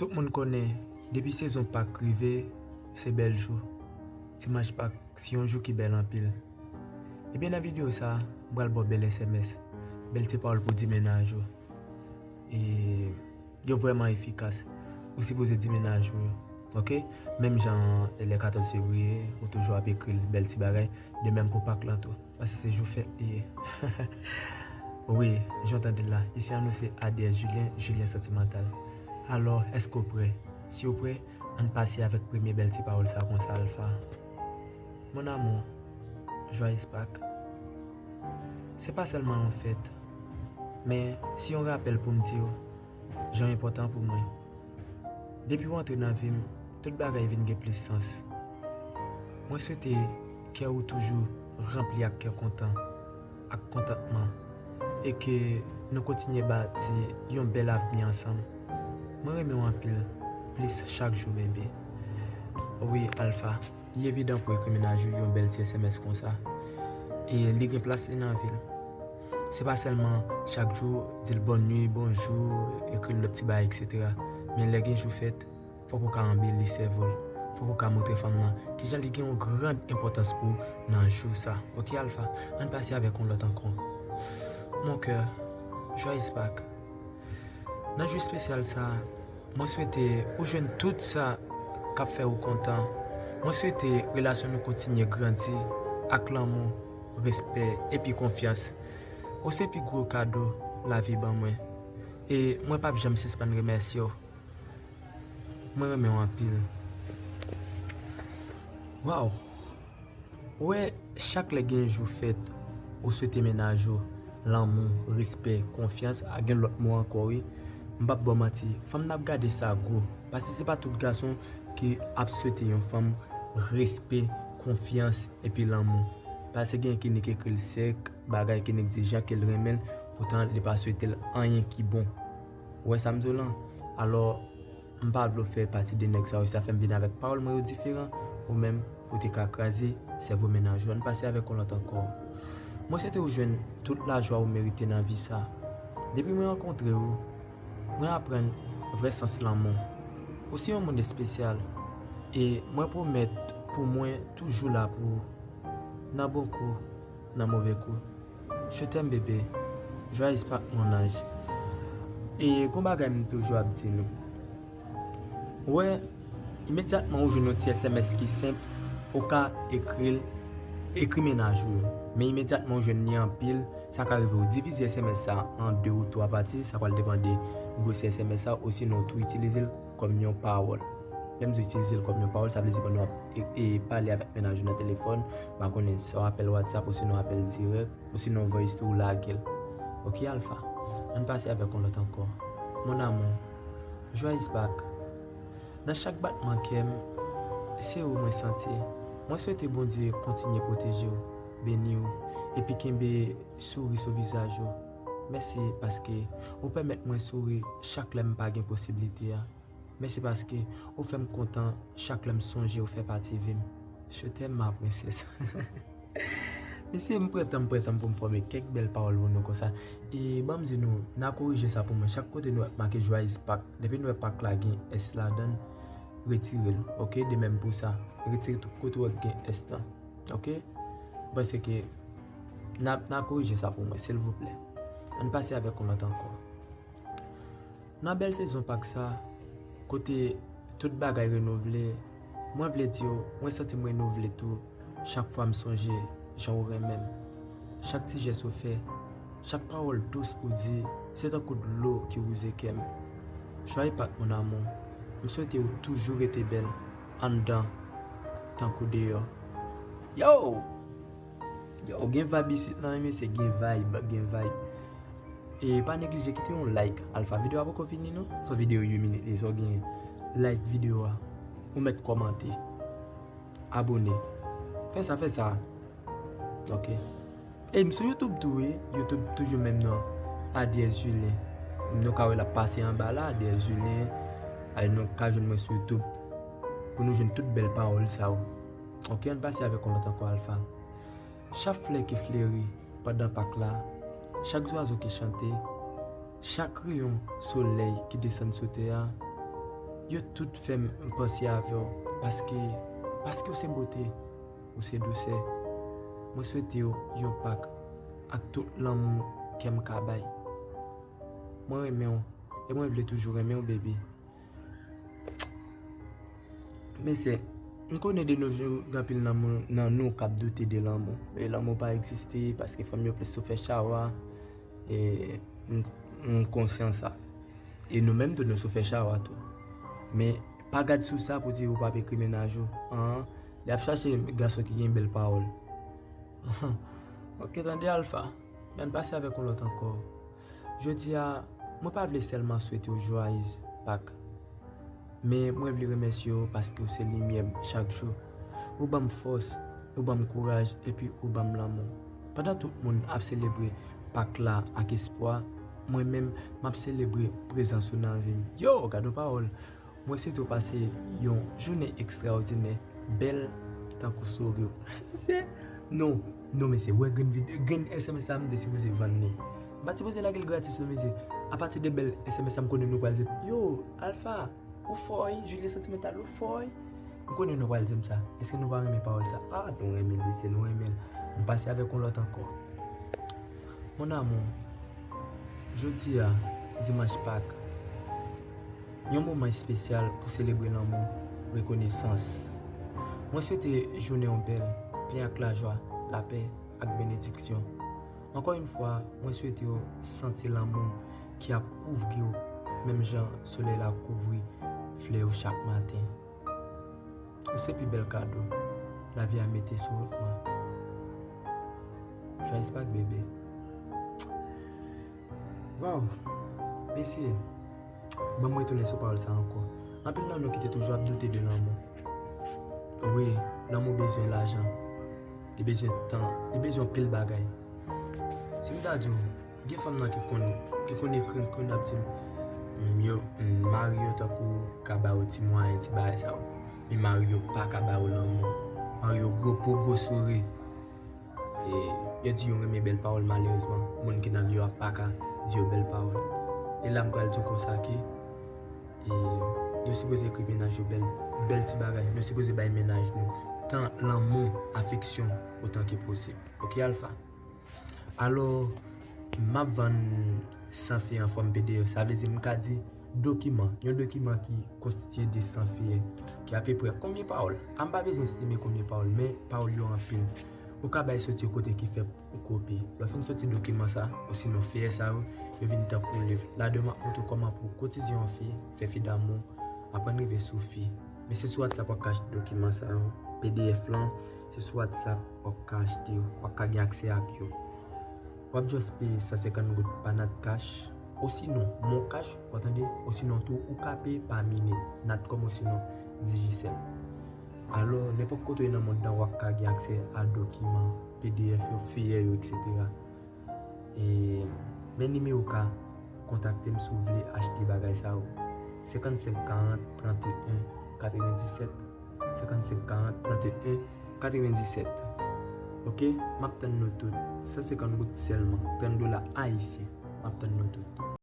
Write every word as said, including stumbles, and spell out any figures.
Tout moun konnen, depi sezon Pak rive, se bèl jou. Dimanch Pak, se yon jou ki bèl anpil. Ebyen, nan videyo sa a, m pral ba w bèl S M S, bèl ti pawòl pou di mennaj ou. E yo vrèman efikas. Ou sipoze di mennaj ou yo, oke? Menm jan lè katòz fevriye, ou toujou ap ekri l bèl ti bagay, de menm pou Pak lan tou. Paske se jou fèt li ye. Wi, jan w tande l la, isi an nou se A D S Julien, Julien Santimantal. Alò, èske w prè? Si w prè, ann pase avèk premye bèl ti pawòl sa konsa, Alpha. Mon amour, joyeux Pâques. Se pa sèlman yon fèt, men se yon rapèl pou m di w jan w enpòtan pou mwen. Depi w antre nan vi m, tout bagay vin gen plis sans. Mwen swete kè ou toujou ranpli ak kè kontan, ak kontantman, e ke nou kontinye bati yon bèl avni ansanm. Mwen renmen w anpil, plis chak jou, bebe. Wi, Alpha, li evidan pou ekri mennaj ou yon bèl ti S M S konsa. E li gen plas li nan vi l. Se pa sèlman chak jou di l bòn nwi, bonjou, ekri l lòt ti bagay, etsetera. Men lè gen jou fèt, fòk ou ka anbeli sèvo l. Fòk ou ka montre fanm nan kijan li gen yon gran enpòtans pou ou nan jou sa. Oke, Alpha, ann pase avèk yon lòt ankò. Mon cœur, joyeux Pâques. Nan jou espesyal sa a, mwen swete ou jwenn tout sa k ap fè ou kontan. Mwen swete relasyon nou kontinye grandi ak lanmou, respè, epi konfyans. Ou se pi gwo kado lavi ban mwen. E mwen p ap janm sispann remèsye w. Mwen renmen w anpil. Waw! Ou wè, chak lè gen jou fèt, ou swete mennaj ou lanmou, respè, konfyans, a gen lòt mo ankò, wi. M p ap ba w manti, fanm nan ap gade sa gwo. Paske se pa tout gason ki ap swete yon fanm respè, konfyans, epi lanmou. Paske gen ki nik ekri l sèk, bagay ki nik di jan ke l renmen l, poutan li pa swete l anyen ki bon. Ou wè sa m di w lan? Alò, m pa vle w fè pati de nèg sa yo, sa fè m vin avèk pawòl mwen yo diferan, ou menm pou te ka kraze sèvo mennaj ou. Ann pase avèk yon lòt ankò. Mwen swete w jwenn tout lajwa ou merite nan vi sa. Depi mwen rankontre w, mwen aprann vrè sans lanmou. Ou se yon moun espesyal, e mwen pwomèt pou mwen toujou la pou ou, nan bon kou, nan move kou. Je t'aime, bebe. Joyeux Pâques, mon ange. E gon bagay m toujou ap di nou. Ou wè, imedyatman ou jwenn yon ti S M S ki senp, ou ka ekri l, ekri mennaj ou yo. Men imedyatman ou jwenn li anpil, sa ka rive ou divize S M S sa an de ou twa pati, sa pral depann de gwosè S M S sa, osinon tou itilize l kòm yon pawòl. Lè m di itilize l kòm yon pawòl, sa vle di pandan w ap e, e, pale avèk mennaj ou nan telefòn, m pa konnen, swa apèl WhatsApp, osinon apèl dirèk, osinon voice tou, ou lage l. Oke, Alpha? Ann pase avèk yon lòt ankò. Mon amour, joyeux Pâques. Nan chak batman kè m, se ou mwen santi. Mwen swete Bondye kontinye pwoteje w, beni w, epi kenbe souri sou vizaj ou. Mèsi paske ou pèmèt mwen souri chak lè m pa gen posiblite a. Mèsi paske ou fè m kontan chak lè m sonje ou fè pati vi m. Je t'aime, ma princesse. Mesye, m pran tan m pran san m pou m fòme kèk bèl pawòl pou nou konsa. E ban m di nou, n a korije sa pou mwen. Chak kote nou wè make Joyeux Pâques, depi nou wè Pâques la gen S ladan l, retire l, oke? De menm pou sa, retire tout kote w wè gen S lan, oke? M panse ke n a, n a korije sa pou mwen, silvouplè. Ann pase avèk yon lòt ankò. Nan bèl sezon Pak sa, kote tout bagay renouvle, mwen vle di w, mwen santi m renouvle tou chak fwa m sonje jan w renmen m. Chak ti jès ou fè, chak pawòl dous ou di, se tankou dlo ki wouze kè m. Joyeux Pâques, mon amour. M swete w toujou rete bèl anndan tankou deyò. Yo! Yo, gen vibe isit lan, wi, mesye, gen vibe, gen vibe. E pa neglije kite yon like. Alpha, videyo a poko fini non. Se yon videyo uit minit li, so gen like videyo a. Ou mèt kòmante. Abone. Fè sa, fè sa. Oke. E m sou YouTube tou, wi. YouTube toujou menm non. A D S Julien. Nou ka wè l ap pase anba la, A D S Julien. Ale nou ka jwenn mwen sou YouTube. Pou nou jwenn tout bèl pawòl sa yo. Oke, ann pase avèk yon lòt ankò, Alpha. Chak flè ki fleri pandan Pak la, chak zwazo ki chante, chak reyon solèy ki desann sou tè a, Yo tout fè m panse avè w, paske, paske w se bote, ou se dousè. Mwen swete w yon Pak ak tout lanmou kè m ka bay. Mwen renmen w, e mwen vle toujou renmen w, baby. Mesye, m konnen de nos jours, gen anpil nan moun, nan nou k ap doute de lanmou. E lanmou pa egziste, paske fanm yo plis sou fè chawa. E m, m konsyan sa. E nou menm tou, nou sou fè chawa tou. Men, pa gad sou sa pou di ou p ap ekri mennaj ou. An, li ap chache gason ki gen bèl pawòl. Ok, tande Alpha. Men n pase avèk yon lòt ankò. Jodi a, mwen pa vle sèlman swete w jwayiz Pak. Men mwen vle remèsye w paske w se limyè m chak jou. Ou ban m fòs, ou ban m kouraj, epi ou ban m lanmou. Pandan tout moun ap selebre Pak la ak espwa, mwen menm, m ap selebre prezans ou nan vi m. Yo, gad yon pawòl! Mwen swete w pase yon jounen ekstraòdinè, bèl tankou souri w. Se, non, non, mesye, wè grenn vide-, grenn S M S la, m te sipoze vann li. M pa t sipoze lage l gratis, non, mesye. Apati de bèl S M S la, m konnen nou pral di m, yo, Alpha, ou fò, wi, Julie Sentimental, ou fò, wi. M konnen nou pral di m sa. Èske nou pa renmen pawòl sa? Ah, nou renmen l, mesye, nou renmen l. M pase avèk yon lòt ankò. Mon amour, jodi a, dimanch Pak, yon moman espesyal pou selebre lanmou, rekonesans. Mwen swete jounen w bèl, plen ak lajwa, lapè, ak benediksyon. Ankò yon fwa, mwen swete w santi lanmou ki ap kouvri w, menm jan solèy la kouvri flè yo chak maten. Ou se pi bèl kado lavi a mete sou wout mwen. Jwayiz Pak, bebe. Waw! Mesye, ban m retounen sou pawòl sa ankò. Anpil nan nou ki te toujou ap doute de lanmou. Wi, lanmou bezwen lajan. Li bezwen tan. Li bezwen anpil bagay. Si m ta di w, gen fanm nan ki konn, ki konn ekri m, konn ap di m, m, yo, m, mari yo tankou ka ba yo ti mwayen, ti bagay sa yo. Men mari yo pa ka ba yo lanmou. Mari yo gwo po, gwo souri. E yo di yo renmen bèl pawòl, malerezman, moun ki nan vi yo a pa ka di yo bèl pawòl. E la m pral di w konsa ke, e, nou sipoze ekri mennaj yo bèl, bèl ti bagay. Nou sipoze bay mennaj nou tan, lanmou, afeksyon, otan ke posib. Ok, Alpha? Alò, m ap vann san fiyè an fòm P D F. Sa vle di, m ka di dokiman, yon dokiman ki konstitye de san fiyè, ki apeprè konbyen pawòl? A, m pa bezwen estime konbyen pawòl, men pawòl yo anpil. Ou ka bay soti kote ki fè pou kopi. Lè w fin soti dokiman sa, osinon fiyè sa yo, yo vin tankou liv. Ladan m ap montre w kòman pou w kotize yon fi, fè fi damou, aprann rive sou fi. Men se sou WhatsApp w ap ka achte dokiman sa yo, P D F lan, se sou WhatsApp w ap ka achte yo, w ap ka gen aksè ak yo. W ap just peye san senkant goud pa Nat Cash, osinon Mon Cash, w tande, osinon tou ou ka peye pa minit, Natcom osinon Digicel. Alò, nenpòt kote w ye nan mond lan, w ap ka gen aksè a dokiman, P D F yo, fiyè yo, etsetera. E, men nimewo w ka kontakte m si w vle achte bagay sa yo. Senkannsenk karant tranteyen katrevendisèt, senkannsenk karant tranteyen katrevendisèt. Ok, m ap tann nou tout. San senkant goud sèlman, trant dola ayisyen. M ap tann nou tout.